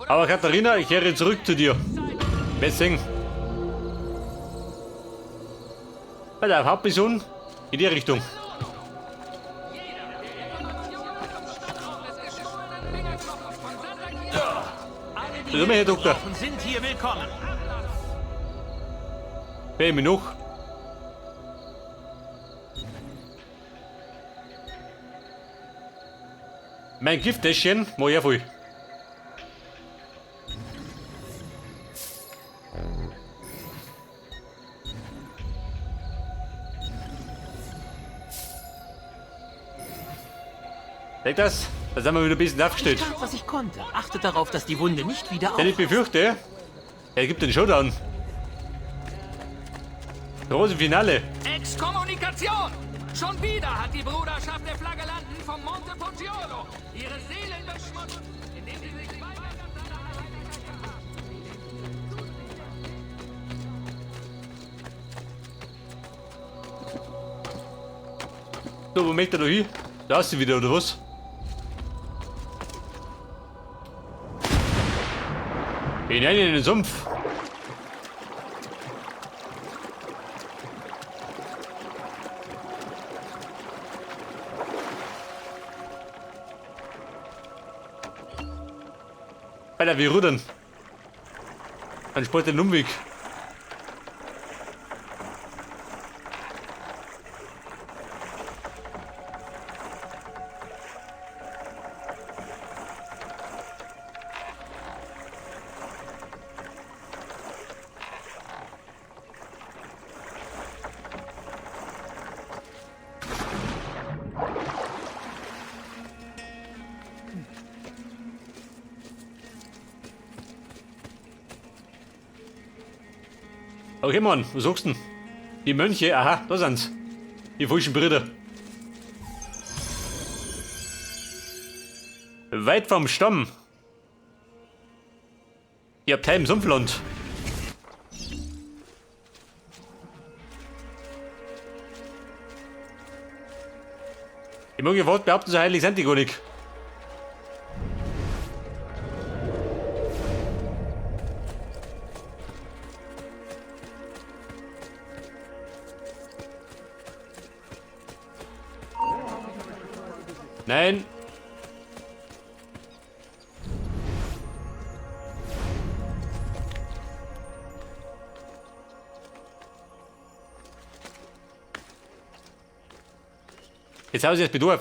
Aber Katharina, ich kehre zurück zu dir. Wer sehen. Bei der Hauptmission in die Richtung. So, Herr Doktor. Sind hier willkommen. Wer mich noch? Mein Giftäschchen, mach ich voll. Seht das? Da sind wir wieder ein bisschen aufgestellt. Ich tat, was ich konnte. Achtet darauf, dass die Wunde nicht wieder Denn ich befürchte, er gibt den Showdown. Große Finale. Exkommunikation! Schon wieder hat die Bruderschaft der Flagellanten vom Monte Poggiolo ihre Seelen beschmutzt, indem sie sich weigert. So, wo möchte er da hin? Da ist sie wieder, oder was? Hinein in den Sumpf. Alter, wir rudern. Dann spart den Umweg. Okay, Mann, was sagst du denn? Die Mönche, aha, da sind's. Die falschen Brüder. Weit vom Stamm. Die Abtei im Sumpfland. Ich mag ihr Wort behaupten, so heilig sind die gar nicht. Nein. Jetzt hau ich erst mit auf.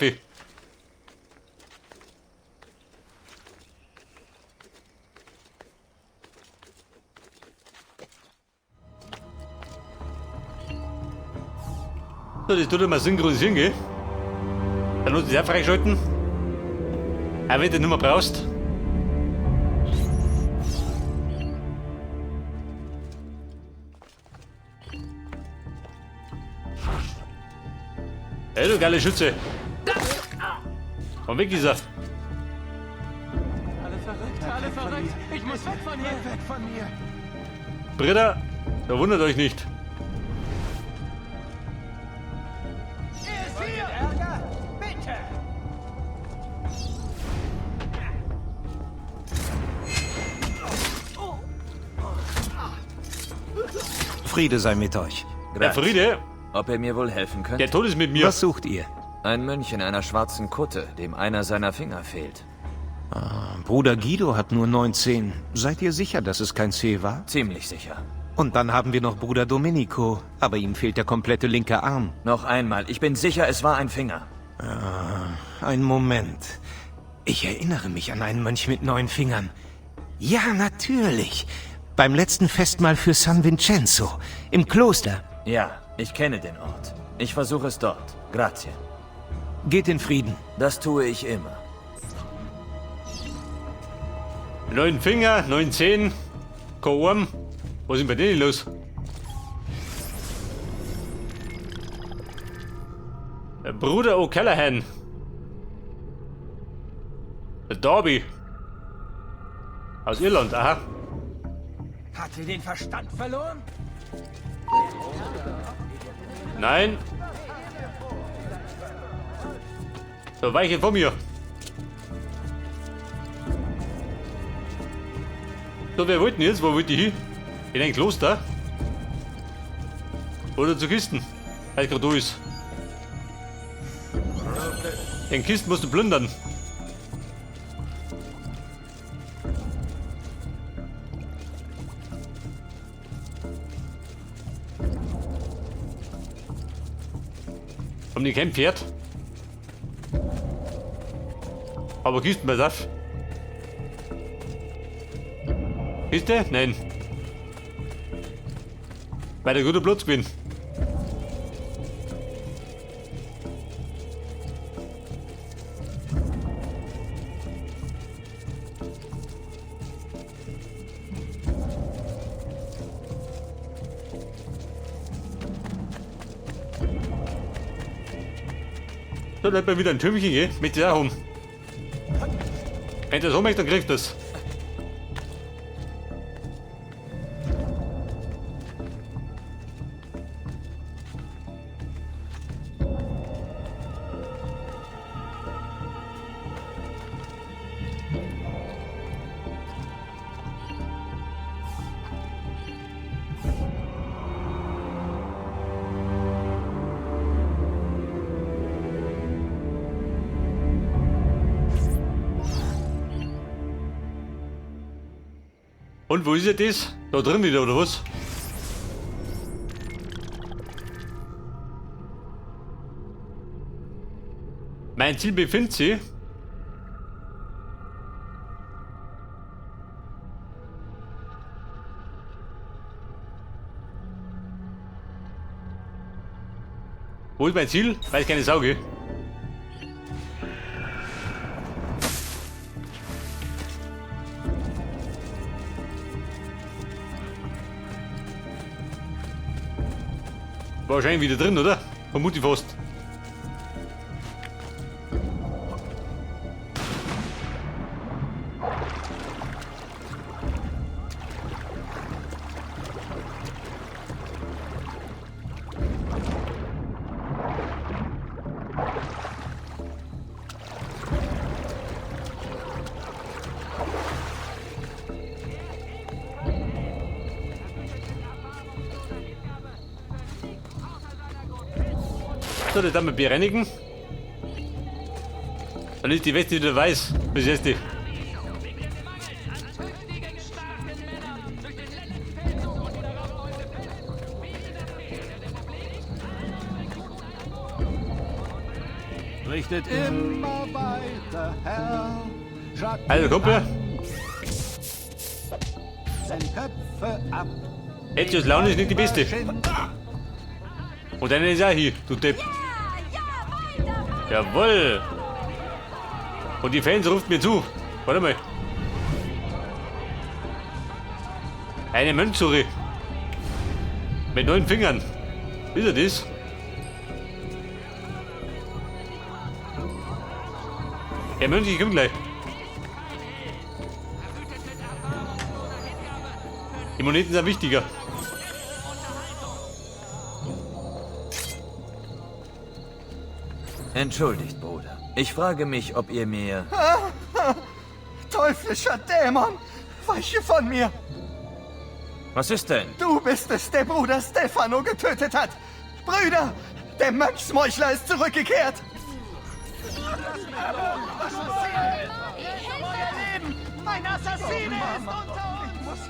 So, das tut immer synchronisieren, gell? Dann muss ich auch freischalten. Auch wenn du nicht mehr brauchst. Hey, du geile Schütze. Komm weg, dieser. Alle verrückt, alle verrückt. Ich muss weg von hier. Weg von mir. Brüder, da wundert euch nicht. Ärger? Bitte! Friede sei mit euch. Der Friede, Ob er mir wohl helfen könnte? der Tod ist mit mir. Was sucht ihr? Ein Mönch in einer schwarzen Kutte, dem einer seiner Finger fehlt. Bruder Guido hat nur 19. Seid ihr sicher, dass es kein C war? Ziemlich sicher. Und dann haben wir noch Bruder Domenico, aber ihm fehlt der komplette linke Arm. Noch einmal, ich bin sicher, es war ein Finger. Ein Moment. Ich erinnere mich an einen Mönch mit 9 Fingern. Ja, natürlich. Beim letzten Festmahl für San Vincenzo. Im Kloster. Ja, ich kenne den Ort. Ich versuche es dort. Grazie. Geht in Frieden. Das tue ich immer. 9 Finger, 9 Zehen, kein Arm. Was ist denn bei denen los? Bruder O'Callaghan. Der Darby. Aus Irland, aha. Hat sie den Verstand verloren? Nein. So, weiche von mir. So, wer wollte denn jetzt? Wo wollt ihr hin? In ein Kloster? Oder zu Kisten? Weil gerade da ist. Den Kisten musst du plündern. Haben die kein Pferd? Aber Kisten, pass auf. Kiste? Nein. Weil der gute Platz gewinnt. So, bleibt mal wieder ein Türmchen, gell? Mit der rum. Wenn das so möchte, dann kriegt das. Und wo ist ja das? Da drin wieder, oder was? Mein Ziel befindet sich. Wo ist mein Ziel? Weiß keine Sau, gell? Wahrscheinlich wieder drin, oder? Vermute ich fast. So, das dann wir bereinigen. Dann ist die Weste wieder weiß. Das erste. Richtet immer weiter, Herr. Schlagt Also, Kumpel. Köpfe ab. Ezios Laune ist nicht die beste. Und deine ist auch hier, du Depp. Jawohl. Und die Fans ruft mir zu. Warte mal. Eine Mönchsuche. Mit 9 Fingern. Ist er das? Der Mönch, ich komm gleich. Die Moneten sind wichtiger. Entschuldigt, Bruder. Ich frage mich, ob ihr mir... Teuflischer Dämon! Weiche von mir! Was ist denn? Du bist es, der Bruder Stefano getötet hat! Brüder! Der Mönchsmeuchler ist zurückgekehrt! Mein Assassine ist unter uns!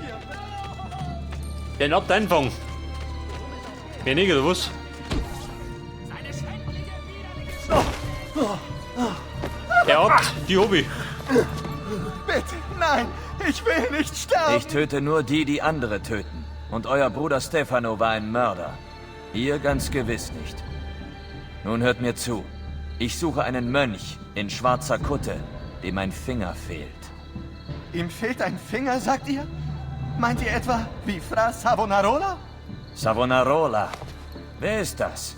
Den Abt einfangen. Wer nicht, oder was? Der Abt, die Hobby. Bitte, nein! Ich will nicht sterben! Ich töte nur die, die andere töten. Und euer Bruder Stefano war ein Mörder. Ihr ganz gewiss nicht. Nun hört mir zu. Ich suche einen Mönch in schwarzer Kutte, dem ein Finger fehlt. Ihm fehlt ein Finger, sagt ihr? Meint ihr etwa wie Fra Savonarola? Savonarola. Wer ist das?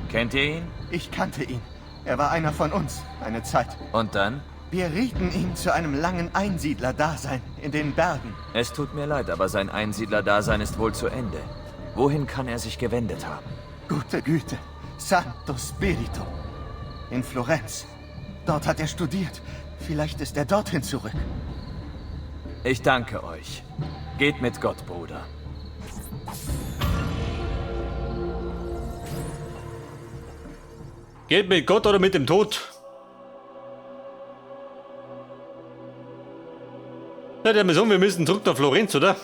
Kennt ihr ihn? Ich kannte ihn. Er war einer von uns, eine Zeit. Und dann? Wir rieten ihn zu einem langen Einsiedler-Dasein in den Bergen. Es tut mir leid, aber sein Einsiedler-Dasein ist wohl zu Ende. Wohin kann er sich gewendet haben? Gute Güte. Santo Spirito. In Florenz. Dort hat er studiert. Vielleicht ist er dorthin zurück. Ich danke euch. Geht mit Gott, Bruder. Geht mit Gott oder mit dem Tod? Ja, der sagen, wir müssen zurück nach Florenz, oder?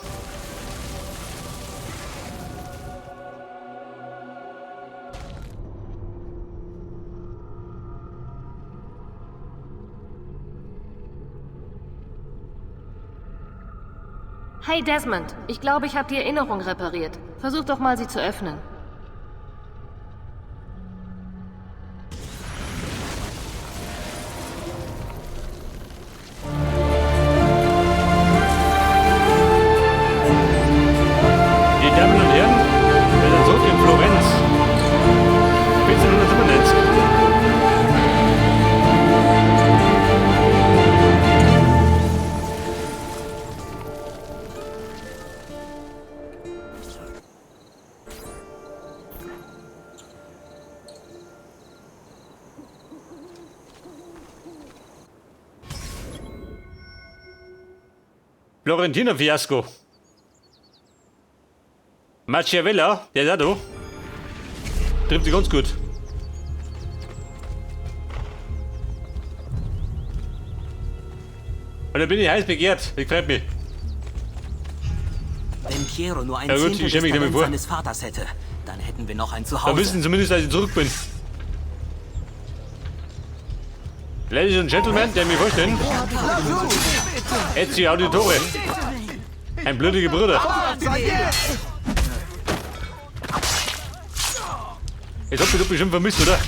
Hey Desmond, ich glaube, ich habe die Erinnerung repariert. Versuch doch mal, sie zu öffnen. Die Damen und Herren, wir sind zurück in Florenz. 1495. Florentiner Fiasko. Machiavella, der ist auch da. Trifft sich ganz gut. Und da bin ich heiß begehrt. Das gefällt mir. Wenn Piero nur ein Ja gut, Zehntel ich stell des mich nicht mehr Talents vor. seines Vaters hätte, dann hätten wir noch ein Da Zuhause. wissen zumindest, dass ich zurück bin. Ladies and Gentlemen, der mir vorstellen. Ezio Auditore. Ein blödiger Bruder. Jetzt habt ihr doch bestimmt vermisst, oder?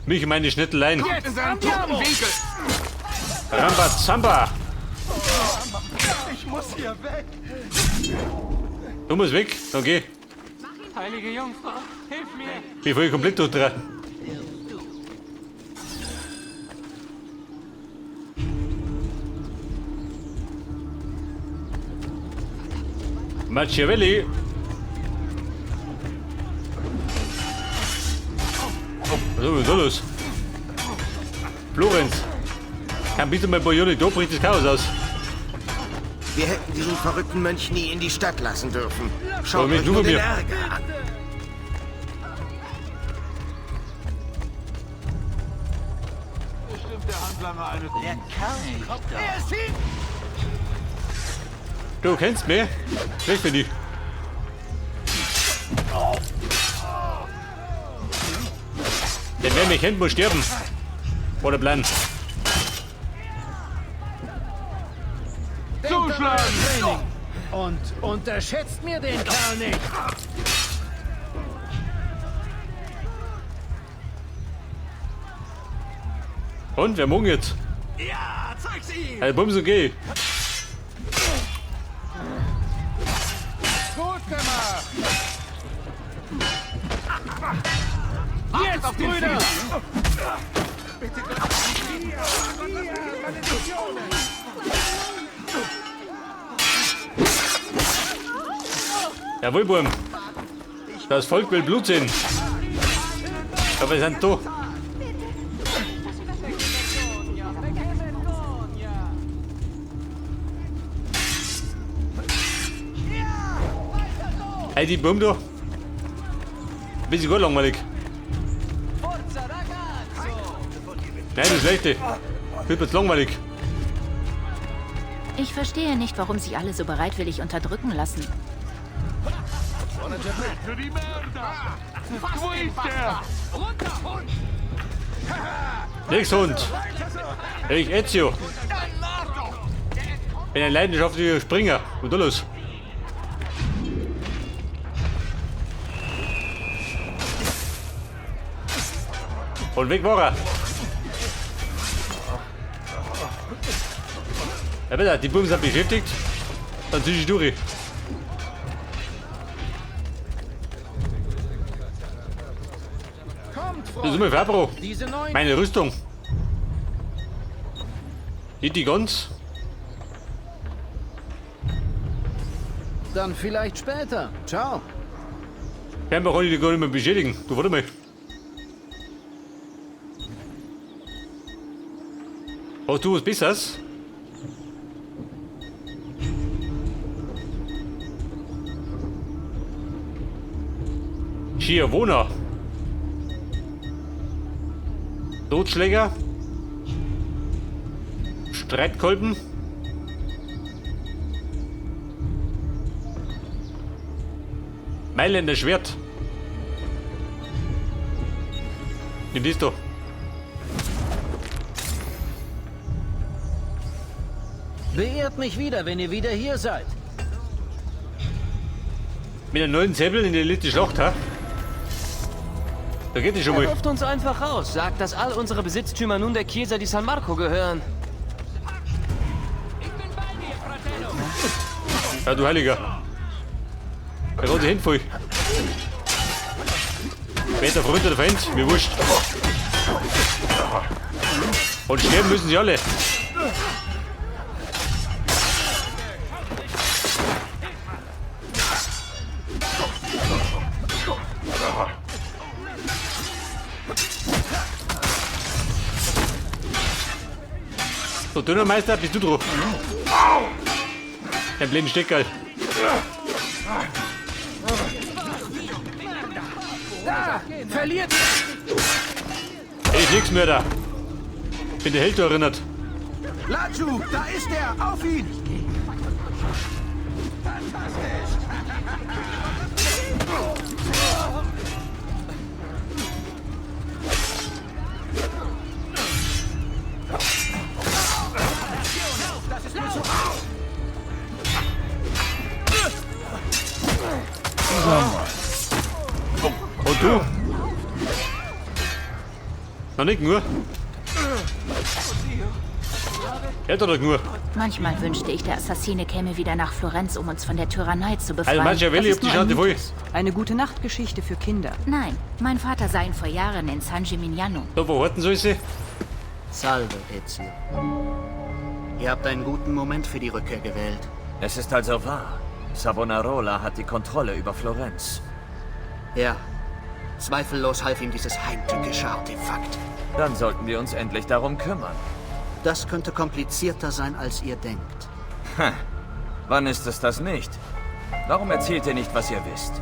Mich und meine Schnitteleien. Rambazamba. Ich muss hier weg. Du musst weg. Okay. Heilige Jungfrau, hilf mir! Bevor ich komplett durchdrehe. Machiavelli. Oh, was ist denn da los? Florenz. Kann bitte mal Bojoni, da bricht das Chaos aus. Wir hätten diesen verrückten Mönch nie in die Stadt lassen dürfen. Schaut mich euch nur nur den mir. Ärger an. Du kennst mich? Schlecht für dich. Denn wer mich kennt, muss sterben. Oder bleiben. Zuschlagen! Und unterschätzt mir den Kerl nicht. Und, wer morgen jetzt? Ja, zeig's ihm! Also, Bums und geh. Gut gemacht! Jetzt, Brüder! Jawohl, Burm. Das Volk will Blut sehen. Aber wir sind da. Hey, die Burm da. Bisschen gut langweilig. Nein, das Schlechte. Wird mir langweilig. Ich verstehe nicht, warum sich alle so bereitwillig unterdrücken lassen. Für die Mörder! Wo ist der? Runter, Hund! Nix, Hund. Ich, Ezio. Bin ein leidenschaftlicher Springer. Und da los. Und weg war er. Ja bitte, die Buben sind beschäftigt. Dann zieh ich durch. Das ist immer Fabro. Meine Rüstung. Geht die ganz? Dann vielleicht später. Ciao. Scheinbar kann ich die gar nicht mehr beschädigen. Du, warte mal. Hast du was Besseres? Schiavona. Totschläger. Streitkolben. Mailänder Schwert. Nimm dies doch. Beehrt mich wieder, wenn ihr wieder hier seid. Mit einem neuen Säbel in die letzte Schlacht, ha? Da geht es schon mal. Er wirft uns einfach raus, sagt, dass all unsere Besitztümer nun der Chiesa di San Marco gehören. Ja, du Heiliger. Da kommt die Hände voll. Wer der Freund oder Feind? Mir wurscht. Und sterben müssen sie alle. So, Dönermeister, bist du drauf? Dein blinden Steckerl. Da! Verliert! Ey, nix mehr da. Bin der Held da erinnert. Laju, da ist er! Auf ihn! Fantastisch! Das ist mir zu... Und du? Noch nicht nur. Er hat doch nur. Manchmal wünschte ich, der Assassine käme wieder nach Florenz, um uns von der Tyrannei zu befreien. Also Machiavelli, Das ob die ist nur ein Schnauze voll. Mythos. Eine gute Nachtgeschichte für Kinder. Nein, mein Vater sah ihn vor Jahren in San Gimignano. Da, wo horten soll sie? Salve, Ezio. Ihr habt einen guten Moment für die Rückkehr gewählt. Es ist also wahr. Savonarola hat die Kontrolle über Florenz. Ja. Zweifellos half ihm dieses heimtückische Artefakt. Dann sollten wir uns endlich darum kümmern. Das könnte komplizierter sein, als ihr denkt. Ha. Wann ist es das nicht? Warum erzählt ihr nicht, was ihr wisst?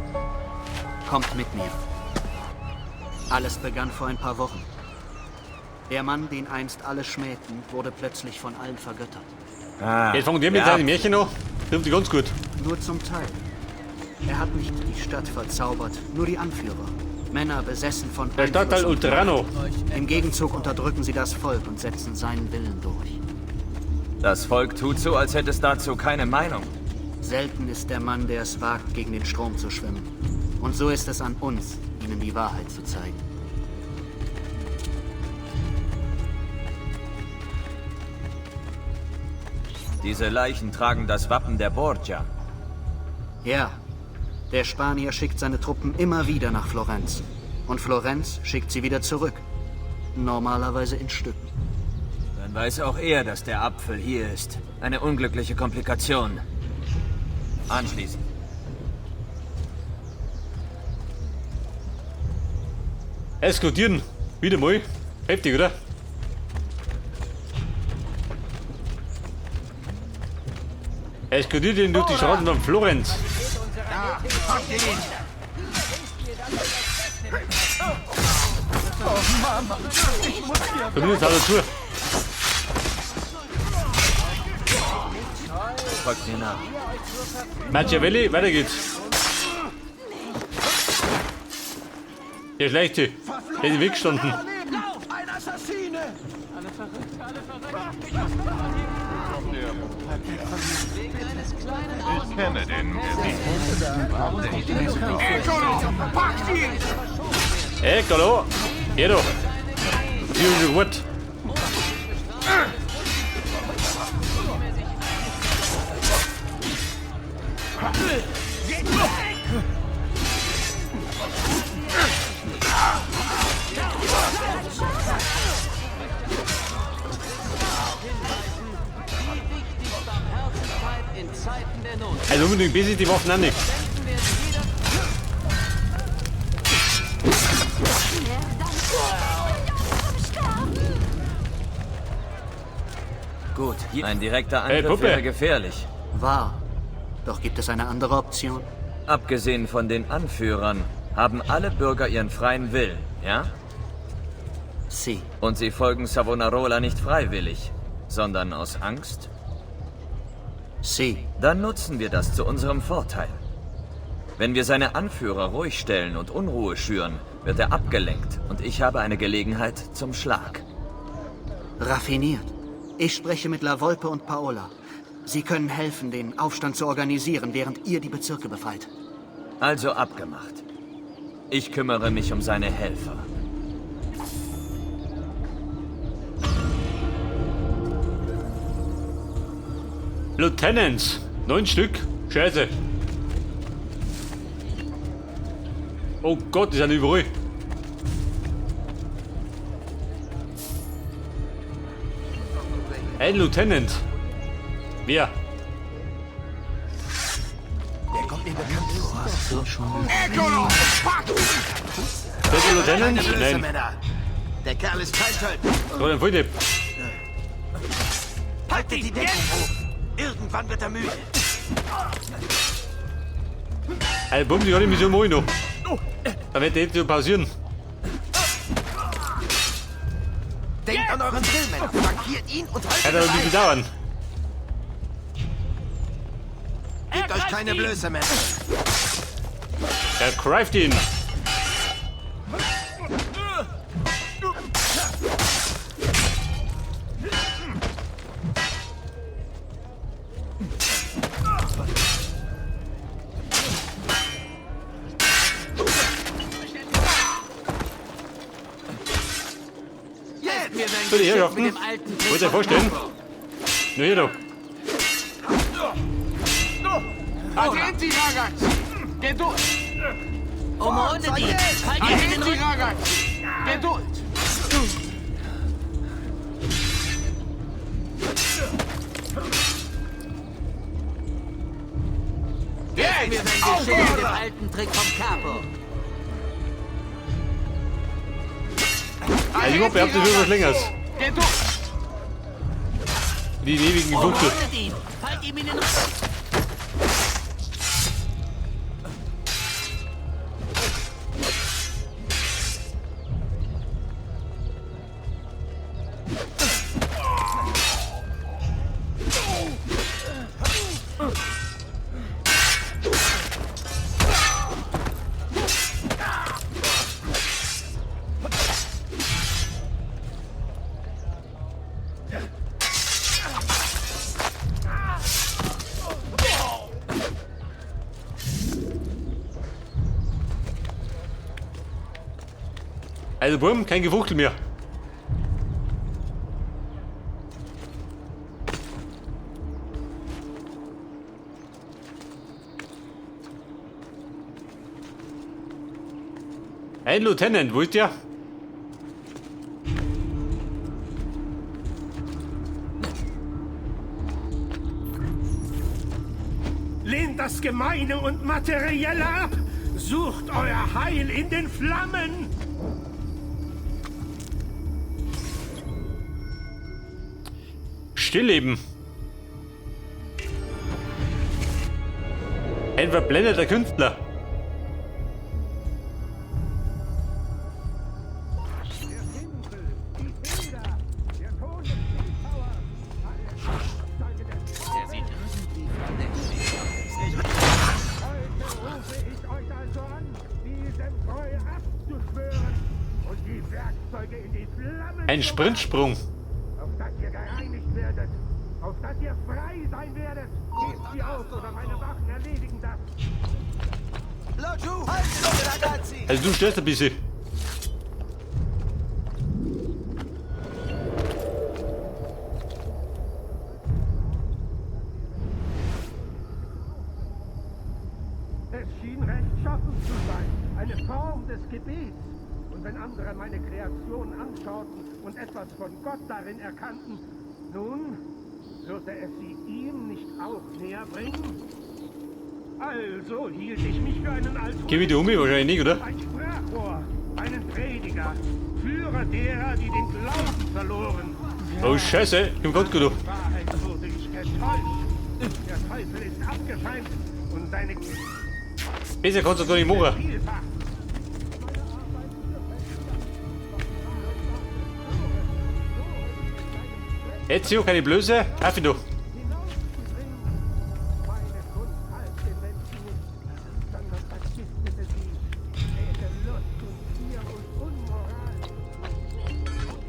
Kommt mit mir. Alles begann vor ein paar Wochen. Der Mann, den einst alle schmähten, wurde plötzlich von allen vergöttert. Ah, Jetzt fangen die mit ja. seinen Märchen an. Trifft die ganz gut. Nur zum Teil. Er hat nicht die Stadt verzaubert, nur die Anführer. Männer besessen von Der Stadtteil Einfluss und Ultrano. Macht. Im Gegenzug unterdrücken sie das Volk und setzen seinen Willen durch. Das Volk tut so, als hätte es dazu keine Meinung. Selten ist der Mann, der es wagt, gegen den Strom zu schwimmen. Und so ist es an uns, ihnen die Wahrheit zu zeigen. Diese Leichen tragen das Wappen der Borgia. Ja, der Spanier schickt seine Truppen immer wieder nach Florenz. Und Florenz schickt sie wieder zurück. Normalerweise in Stücken. Dann weiß auch er, dass der Apfel hier ist. Eine unglückliche Komplikation. Anschließen. Eskortieren. Wieder mal. Heftig, oder? Eskortiert ihn durch die Straßen von Florenz. Da, habt ihn! Oh, Mama, ich muss hier... Zumindest hat er zu. Folgt mir nach. Machiavelli, weiter geht's. Der schleicht sie. Der ist im Weg gestanden. Ein Assassine! Alle verrückt, alle verrückt. Ich kenne den Eccolo! Packt ihn! Eccolo! Hier doch. Hier ist schon gut. Also unbedingt bis ich die Waffen auch nicht. Gut, ein direkter Hey, Angriff Puppe. wäre gefährlich. Wahr. Doch gibt es eine andere Option? Abgesehen von den Anführern, Haben alle Bürger ihren freien Willen, ja? Si. Und sie folgen Savonarola nicht freiwillig, sondern aus Angst? Si. Dann nutzen wir das zu unserem Vorteil. Wenn wir seine Anführer ruhig stellen und Unruhe schüren, wird er abgelenkt und ich habe eine Gelegenheit zum Schlag. Raffiniert. Ich spreche mit La Volpe und Paola. Sie können helfen, den Aufstand zu organisieren, während ihr die Bezirke befreit. Also abgemacht. Ich kümmere mich um seine Helfer. Lieutenants. 9 Stück. Scheiße. Oh Gott, die sind überall. Ein Lieutenant. Wer? Der kommt mir bekannt vor. Eccolo! Packt ihn! Der der Lieutenant? Keine Blöße, Nein. Männer. Der Kerl ist kein Tölpel. So, ein Volldepp. Haltet die Deckung hoch. Irgendwann wird er müde. Ey, bumm, die hat die Mission mach ich noch. Da wird jetzt so pausieren. Denkt an euren Drill, Männer. Markiert ihn und haltet Kann aber ein bisschen dauern. Gebt euch keine Blöße, Männer. Er greift ihn. Jetzt! So, die Herrschaften. Wollt ihr euch vorstellen? Nur hier doch. Attenti, ragazzi! Geduld! Umrundet ihn! Halt ihn in den Attenti, Rücken! ragazzi! Geduld! Helft mir sein Geschick mit dem alten Trick vom Capo. Also, ich hoffe, ihr habt das schon was Längeres. Geduld! Die ewigen Gefuchtel. Umrundet ihn! Halt ihm in den Rücken! Also, Bumm, kein Gefuchtel mehr. Ein Lieutenant, wo ist der? Lehnt das Gemeine und Materielle ab! Sucht euer Heil in den Flammen! Stillleben. Ein verblendeter Künstler. Der sieht irgendwie verdächtig aus. Heute rufe ich euch also an, diesem Treu abzuschwören und die Werkzeuge in die Flammen Ein zu Sprintsprung. werfen, auf dass ihr gereinigt werdet, auf dass ihr frei sein werdet. Gebt sie auf oder meine Wachen erledigen das. Laggiù! Haltet, ragazzi! Also du störst ein bisschen. Es schien rechtschaffen zu sein, eine Form des Gebets. Und wenn andere meine Kreation anschauten und etwas von Gott darin erkannten, nun, würde es sie ihm nicht auch näher bringen? Also hielt ich mich für einen Altruisten. Geh mit die Umi wahrscheinlich nicht, oder? Ein Sprachrohr, einen Prediger, Führer derer, die den Glauben verloren. Oh Scheiße, ich bin Gott gut. In Wahrheit wurde ich getäuscht. Der Teufel ist abgefeimt und seine Besser kannst du gar nicht machen. Vielfach. Ezio, keine Blöße. Auf du.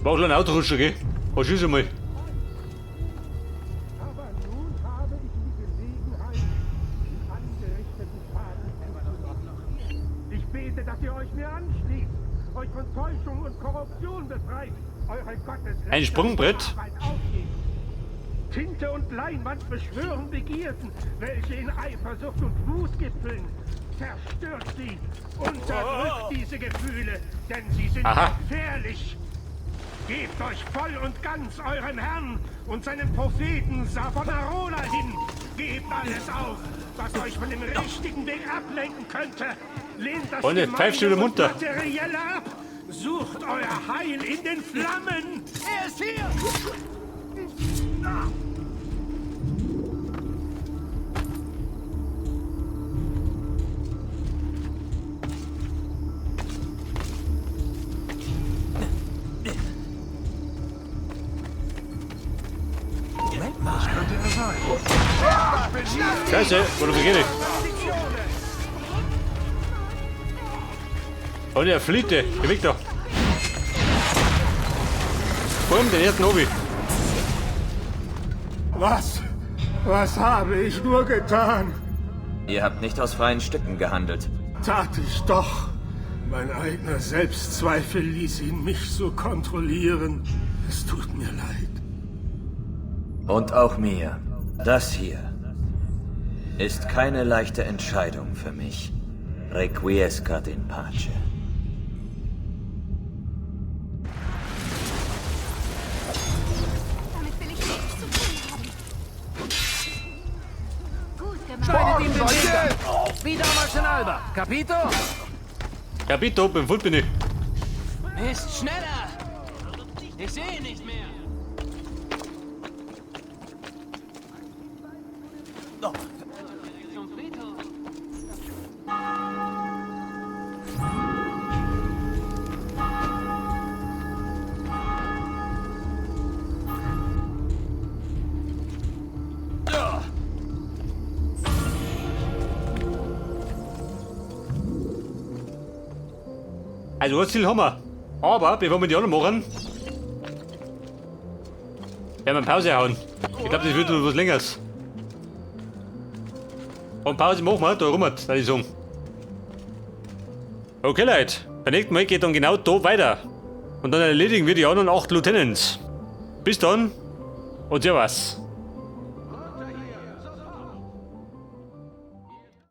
War schon ein Autorutscher, gell? Was ist einmal? Ich bete, dass ihr euch mir anschließt, euch von Täuschung und Korruption befreit, eure Gotteslästerung Ein Sprungbrett? Arbeit aufgebt. Tinte und Leinwand beschwören Begierden, welche in Eifersucht und Wut gipfeln. Zerstört sie, unterdrückt diese Gefühle, denn sie sind Aha. gefährlich. Gebt euch voll und ganz eurem Herrn und seinem Propheten Savonarola hin. Gebt alles auf, was euch von dem richtigen Weg ablenken könnte. Lehnt das Freunde, Gemeine pfeift wieder und munter. Materielle ab. Sucht euer Heil in den Flammen. Er ist hier! Moment mal. Könnte er sein. Scheiße, wo du geht? Und er flieht, geh weg da. Vor allem den ersten Obi. Was? Was habe ich nur getan? Ihr habt nicht aus freien Stücken gehandelt. Tat ich doch. Mein eigener Selbstzweifel ließ ihn mich so kontrollieren. Es tut mir leid. Und auch mir. Das hier ist keine leichte Entscheidung für mich. Requiescat in pace. Damit will ich nichts zu tun haben. Gut gemacht. Schneidet ihm den Weg ab. Wie damals in Alba. Capito? Capito, beim Fund bin ich. Mist, schneller! Ich sehe nicht mehr. Zum Friedhof. Also, was Ziel haben wir. Aber, bevor wir die anderen machen, werden wir Pause hauen. Ich glaube, das wird noch was Längeres. Und Pause machen wir, da rum, würde ich sagen. Okay, Leute. Beim nächsten Mal geht dann genau da weiter. Und dann erledigen wir die anderen 8 Lieutenants. Bis dann und servus.